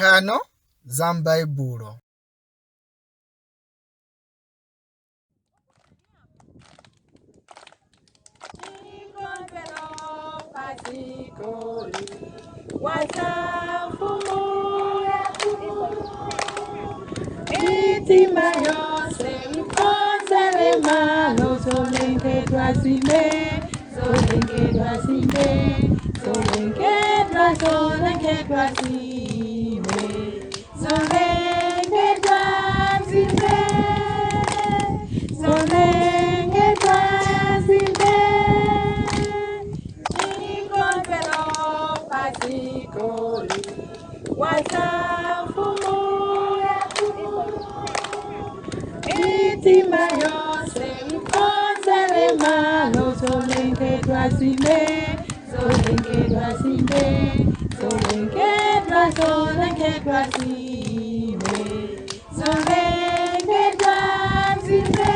Nthano za m'Baibulo. Mitima yonse mkonzele malo zolengedwa zine, zolengedwa zine, zolengedwa, zolengedwa zine, zolengedwa zine, zolengedwa zine. Chikonzero padzikoli wazafumu mitima yonse mkonzele malo zolengedwa zine, zolengedwa zine, zolengedwa, zolengedwa zine, zolengedwa zine,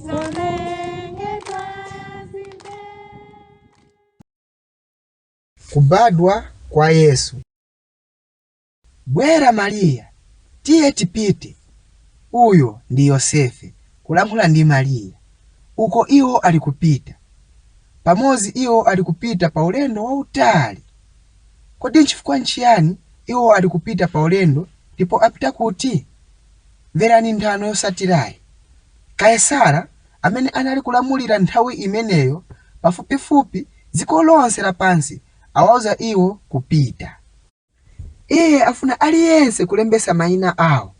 zolengedwa zine. Kubadwa kwa Yesu. Bwera Mariya, tiye tipite. Uyo ndi Yosefe kulankhula ndi Mariya. Uko iwo ali kupita. Pamodzi iwo ali kupita pa ulendo wautali. Kodi nchifukwa nchiyani iwo ali kupita pa ulendo ndipo apita kuti? Mverani nthano yotsatirayi. Kaisara amene anali kulamulira nthawi imeneyo pafupifupi dziko lonse lapansi awauza iwo kupita. Iye afuna aliyense kulembesa mayina awo.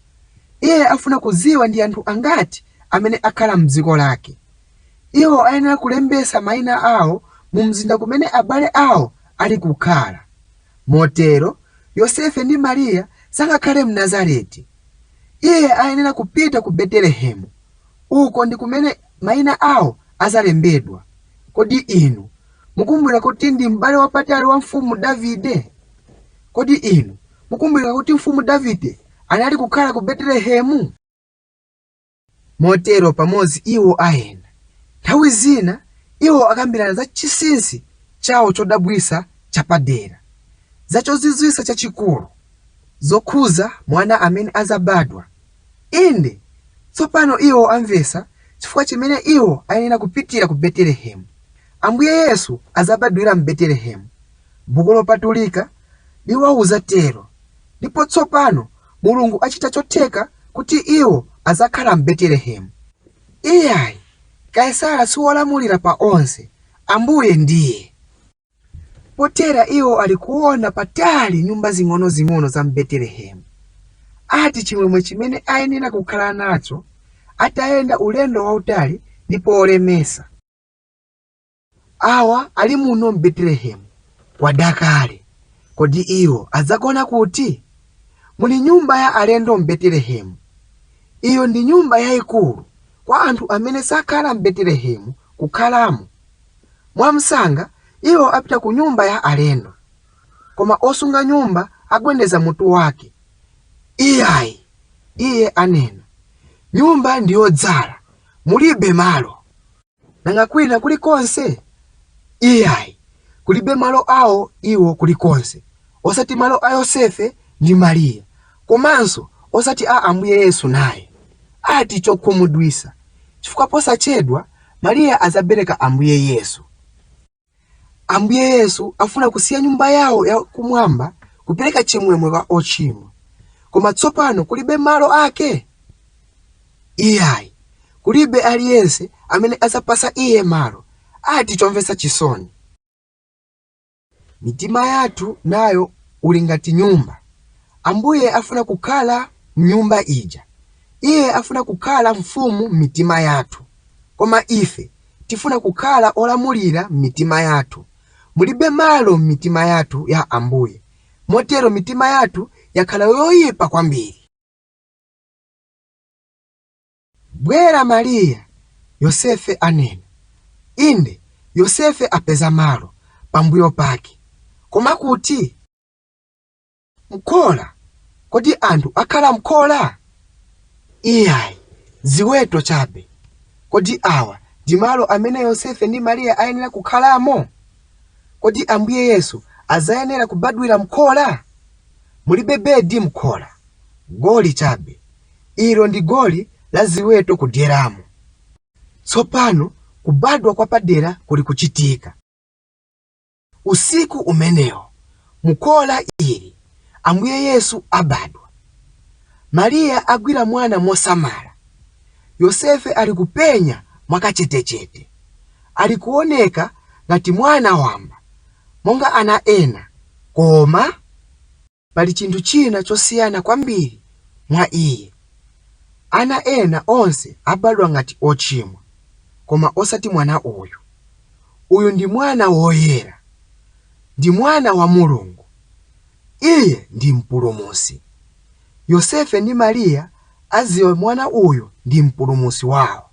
Iye afuna kudziwa ndi anthu angati amene akhala m'dziko lake. Iwo ayenera kulembesa mayina awo mu mzinda kumene abale awo ali kukhala. Motero, Yosefe ndi Mariya sangakhale m'Nazareti. Iye ayenera kupita ku Betelehemu. Uko ndi kumene mayina awo azalembedwa. Kodi inu mukumbukira kuti ndi m'bale wapatali wa mfumu Davide? Kodi inu mukumbukira kuti mfumu Davide anali kukhala ku Betelehemu? Motero pamodzi iwo ayenda. Nthawi zina iwo akambirana za chinsinsi chawo chodabwitsa chapadera, za chozizwitsa chachikulu, zokhuza mwana amene azabadwa. Inde, tsopano iwo amvetsa chifukwa chimene iwo ayenera kupitira ku Betelehemu. Ambuye Yesu azabadwira m'Betelehemu. Buku Lopatulika liwauza tero. Ndipo tsopano Mulungu achita chotheka kuti iwo azakhala m'Betelehemu. Iyayi, Kaisara siwolamulira pa onse, Ambuye ndiye. Potera iwo ali kuona patali nyumba zing'onozing'ono za m'Betelehemu. Ati chimwemwe chimene ayenera kukhala nacho atayenda ulendo wautali ndipo wolemesa. Awa ali muno m'Betelehemu kwadakale. Kodi iwo adzagona kuti? Muli nyumba ya alendo m'Betelehemu. Iyo ndi nyumba yayikulu kwa anthu amene sakhala m'Betelehemu kukhalamo. Mwamsanga iwo apita ku nyumba ya alendo. Koma osunga nyumba agwedeza mutu wake. Iyayi, iye anena. Nyumba ndi yodzala, mulibe malo. Nanga kwina kulikonse? Iyayi, kulibe malo awo iwo kulikonse, osati malo a Yosefe ndi Mariya, komanso osati a Ambuye Yesu naye. Ati chokhumudwitsa, chifukwa posachedwa Mariya azabereka Ambuye Yesu. Ambuye Yesu afuna kusiya nyumba yawo ya kumwamba kupereka chimwemwe kwa ochimwa. Koma tsopano kulibe malo ake? Iyayi, kulibe aliyense amene azapasa iye malo. Ati chomvetsa chisoni. Mitima yathu nayo uli ngati nyumba. Ambuye afuna kukhala mnyumba ija. Iye afuna kukhala mfumu m'mitima yathu. Koma ife tifuna kukhala olamulira m'mitima yathu. Mulibe malo m'mitima yathu ya Ambuye. Motero mitima yathu yakhala yoyipa kwambiri. Bwera Mariya, Yosefe anena. Inde, Yosefe apeza malo pambuyo pake. Koma kuti? Mkhola. Kodi anthu akhala mkhola? Iyayi, ziweto chabe. Kodi awa ndi malo amene Yosefe ndi Mariya ayenera kukhalamo? Kodi Ambuye Yesu azayenera kubadwira mkhola? Mulibe bedi mkhola, goli chabe. Ilo ndi goli la ziweto kudyeramo. Tsopano kubadwa kwapadera kuli kuchitika. Usiku umenewo, mukhola ili, Ambuye Yesu abadwa. Mariya agwira mwana mosamala. Yosefe ali kupenya mwakachetechete. Ali kuoneka ngati mwana wamba, monga ana ena, koma pali chinthu china chosiyana kwambiri mwa iye. Ana ena onse abadwa ngati ochimwa, koma osati mwana uyu. Uyu ndi mwana woyera. Ndi mwana wa Mulungu. Iye ndi Mpulumutsi. Yosefe ndi Mariya adziwa mwana uyu ndi Mpulumutsi wawo.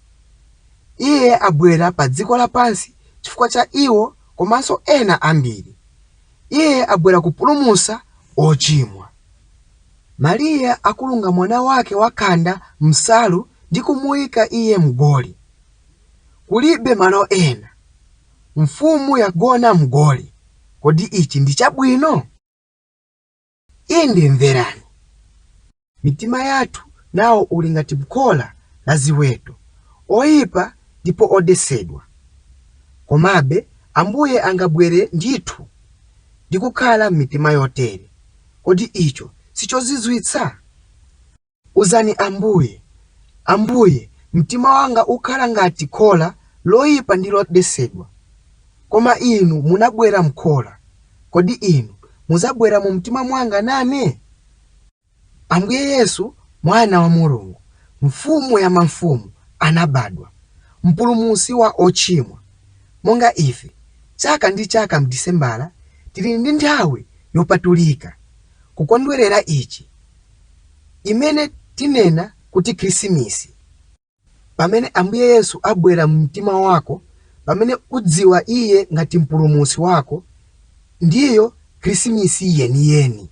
Iye abwera pa dziko lapansi chifukwa cha iwo komanso ena ambiri. Iye abwera kupulumutsa ochimwa. Mariya akulunga mwana wake wakhanda m'nsalu ndi kumuyika iye m'goli. Kulibe malo ena. Mfumu yagona m'goli. Kodi ichi ndi chabwino? Inde mverani. Mitima yathu nawo uli ngati khola la ziweto, oyipa ndipo odetsedwa. Komabe Ambuye angabwere ndithu ndi kukhala m'mitima yotere. Kodi icho sichozizwitsa? Uzani Ambuye, Ambuye, mtima wanga ukhala ngati khola loyipa ndi lodetsedwa. Koma Inu munabwera m'khola. Kodi Inu muzabwera mu mtima mwanga nane? Ambuye Yesu, Mwana wa Mulungu, Mfumu ya mafumu, anabadwa, Mpulumutsi wa ochimwa. Monga ife, chaka ndi chaka m'Disembala, tili ndi nthawi yopatulika kukondwerera ichi, imene tinena kuti Khrisimisi. Pamene Ambuye Yesu abwera mu mtima wako, pamene udziwa Iye ngati Mpulumutsi wako, ndiyo Khrisimisi yeniyeni.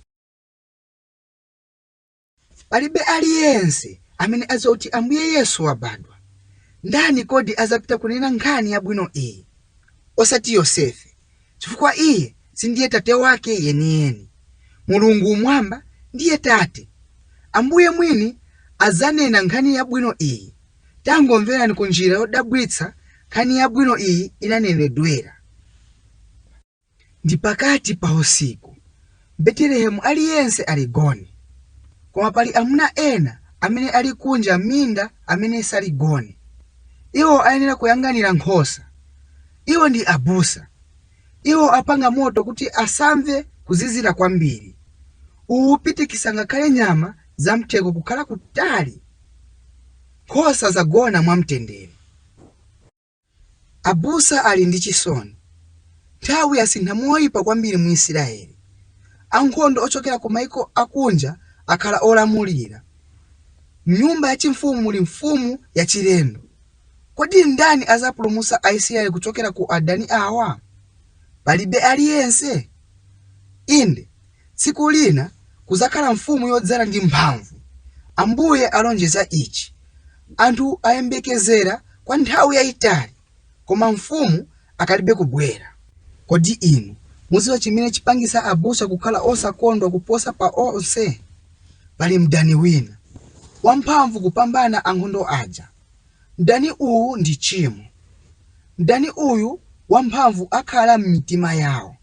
Palibe aliyense amene adziwa kuti Ambuye Yesu wabadwa. Ndani kodi azapita kunena nkhani yabwino iyi? Osati Yosefe, chifukwa iye sindiye tate wake yeniyeni. Mulungu mmwamba ndiye tate. Ambuye mwini adzanena nkhani yabwino iyi. Tangomverani ku njira yodabwitsa nkhani yabwino iyi inanenedwera. Ndi pakati pa usiku. M'Betelehemu aliyense ali gone. Koma pali amuna ena amene ali kunja m'minda amene sali gone. Iwo ayenera kuyang'anira nkhosa. Iwo ndi abusa. Iwo apanga moto kuti asamve kuzizira kwambiri. Uwu upitikisa ngakhale nyama zamthengo kukhala kutali. Nkhosa zagona mwamtendere. Abusa ali ndi chisoni. Nthawi yasintha moyipa kwambiri mu Israeli. Ankhondo ochokera ku maiko akunja akhala olamulira. Mnyumba yachimfumu muli mfumu yachilendo. Kodi ndani azapulumutsa Aisraeli kuchokera ku adani awa? Palibe aliyense? Inde, tsiku lina kuzakhala mfumu yodzala ndi mphamvu. Ambuye alonjeza ichi. Anthu ayembekezera kwa nthawi yayitali, koma mfumu akalibe kubwera. Kodi inu mudziwa chimene chipangisa abusa kukhala osakondwa kuposa pa onse? Pali mdani wina, wamphamvu kupambana ankhondo aja. Mdani uwu ndi chimo. Mdani uyu wamphamvu akhala m'mitima yawo.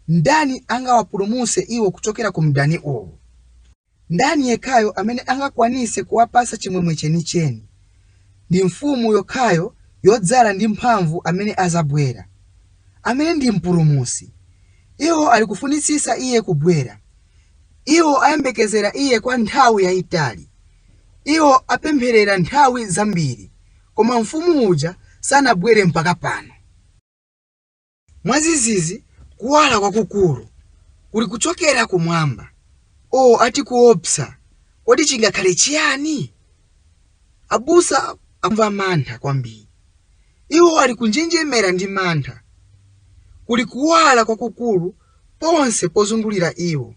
Ndani angawapulumutse iwo kuchokera ku mdani uwu? Ndani yekhayo amene angakwanise kuwapasa chimwemwe chenicheni? Ndi mfumu yokhayo yodzala ndi mphamvu amene azabwera, amene ndi Mpulumutsi. Iwo ali kufunitsitsa Iye kubwera. Iwo ayembekezera Iye kwa nthawi yayitali. Iwo apempherera nthawi zambiri, koma mfumu uja sanabwere mpaka pano. Mwadzidzidzi, kuwala kwakukulu kuli kuchokera kumwamba. O, ati kuopsa! Kodi chingakhale chiyani? Abusa akumva mantha kwambiri. Iwo ali kunjenjemera ndi mantha. Kuli kuwala kwakukulu ponse pozungulira iwo.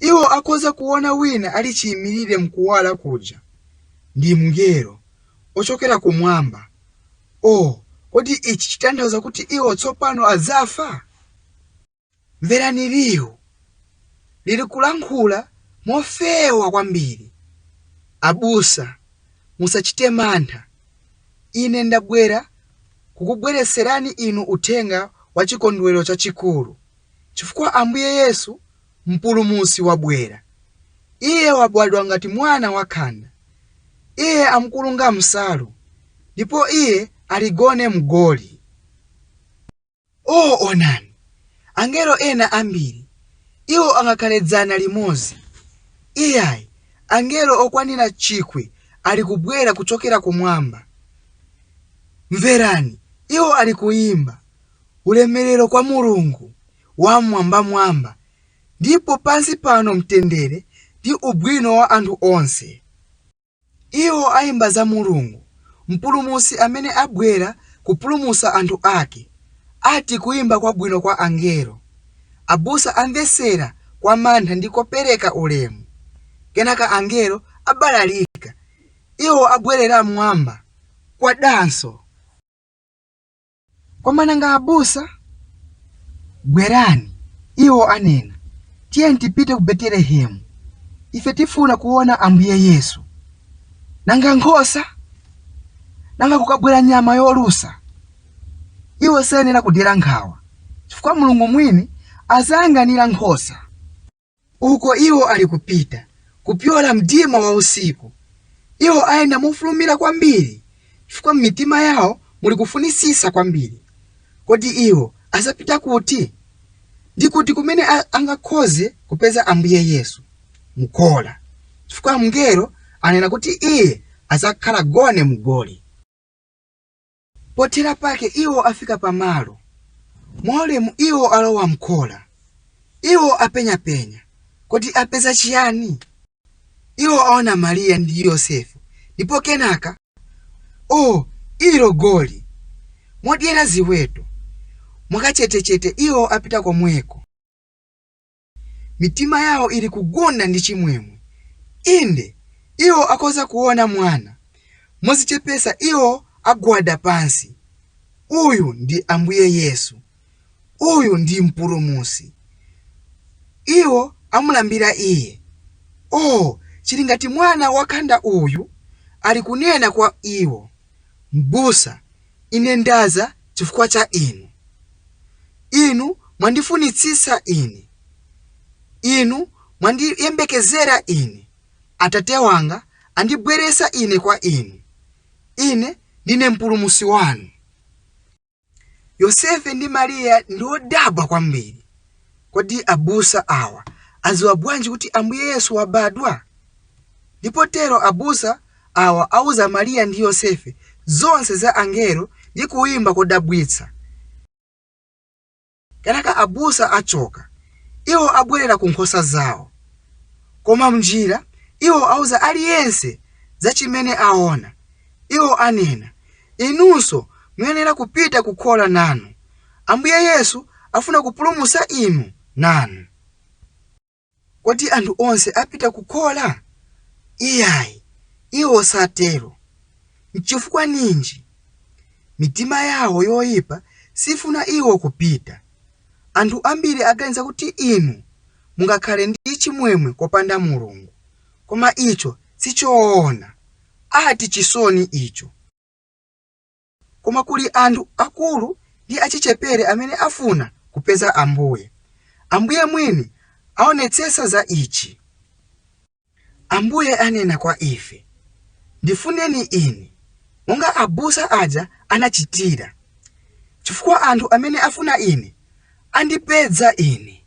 Iwo akhoza kuona wina ali chiyimirire mkuwala kuja. Ndi mngelo, ochokera kumwamba. O, kodi ichi chitanthauza kuti iwo tsopano adzafa? Mverani liwu. Lili kulankhula mofewa kwambiri. Abusa, musachite mantha. Ine ndabwera kukubweretserani inu uthenga wa chikondwerero chachikulu, chifukwa Ambuye Yesu Mpulumutsi wabwera. Iye wabadwa ngati mwana wakhanda. Iye amukulunga m'nsalu, ndipo iye aligone m'goli. O, onani, angelo ena ambiri, iwo angakhale 100. Iyayi, angelo okwanira 1,000 ali kubwera kuchokera kumwamba. Mverani, iwo ali kuyimba, ulemerero kwa Mulungu wamwambamwamba, ndipo pansi pano mtendere ndi ubwino wa anthu onse. Iwo ayimba za Mulungu, Mpulumutsi amene abwera kupulumutsa anthu ake, ati kuyimba kwabwino kwa angelo. Abusa amvetsera kwa mantha ndi kopereka ulemu. Kenaka angelo abalalika, iwo abwerera mmwamba kwa danso. Koma nanga abusa? Bwerani, iwo anena, tiyeni tipite ku Betelehemu. Ife tifuna kuona Ambuye Yesu. Nanga nkhosa? Nanga kukabwera nyama yolusa? Iwo sayenera kudera nkhawa, chifukwa Mulungu mwini azayang'anira nkhosa. Uko iwo ali kupita, kupyola mdima wa usiku. Iwo ayenda mofulumira kwambiri, chifukwa m'mitima yawo muli kufunisisa kwambiri. Kodi iwo azapita kuti? Ndi kuti kumene angakhoze kupeza Ambuye Yesu? Mkhola. Chifukwa mngelo anena kuti iye azakhala gone mgoli. Pothera pake iwo afika pamalo. Mwaulemu iwo alowa mkhola. Iwo apenyapenya. Kodi apeza chiyani? Iwo aona Mariya ndi Yosefe, ndipo kenaka, o, ilo goli! Modyera ziweto. Mwakachetechete iwo apita komweko. Mitima yawo ili kugunda ndi chimwemwe. Inde, iwo akhoza kuona mwana. Modzichepetsa iwo agwada pansi. Uyu ndi Ambuye Yesu. Uyu ndi Mpulumutsi. Iwo amulambira Iye. O, chili ngati mwana wakhanda uyu ali kunena kwa iwo, M'busa, ine ndaza chifukwa cha inu. Inu mwandifunitsitsa ine. Inu mwandiyembekezera ine. Atate wanga andibweretsa ine kwa inu. Ine ndine Mpulumutsi wanu. Yosefe ndi Mariya ndi odabwa kwambiri. Kodi abusa awa adziwa bwanji kuti Ambuye Yesu wabadwa? Ndipo tero abusa awa auza Mariya ndi Yosefe zonse za angelo ndi kuimba kodabwitsa. Kenaka abusa achoka. Iwo abwerera ku nkhosa zawo. Koma mnjira, iwo auza aliyense za chimene aona. Iwo anena, Inunso muyenera kupita kukhola nanu. Ambuye Yesu afuna kupulumutsa inu nanu. Kodi anthu onse apita kukhola? Iyayi, iwo satero. Nchifukwa ninji? Mitima yawo yoipa sifuna iwo kupita. Anthu ambiri aganiza kuti inu mungakhale ndi chimwemwe kopanda Mulungu. Koma icho sichoona. Ati chisoni icho! Koma kuli anthu akulu ndi achichepere amene afuna kupeza Ambuye. Ambuye mwini aonetsetsa za ichi. Ambuye anena kwa ife, Ndifuneni Ine, monga abusa aja anachitira, chifukwa anthu amene afuna Ine andipedza Ine.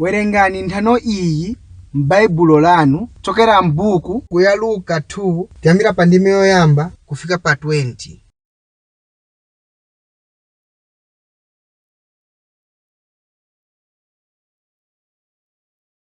Werengani nthano iyi m'Baibulo lanu kuchokera m'buku ya Luka 2 kuyambira pa ndime yoyamba kufika pa 20.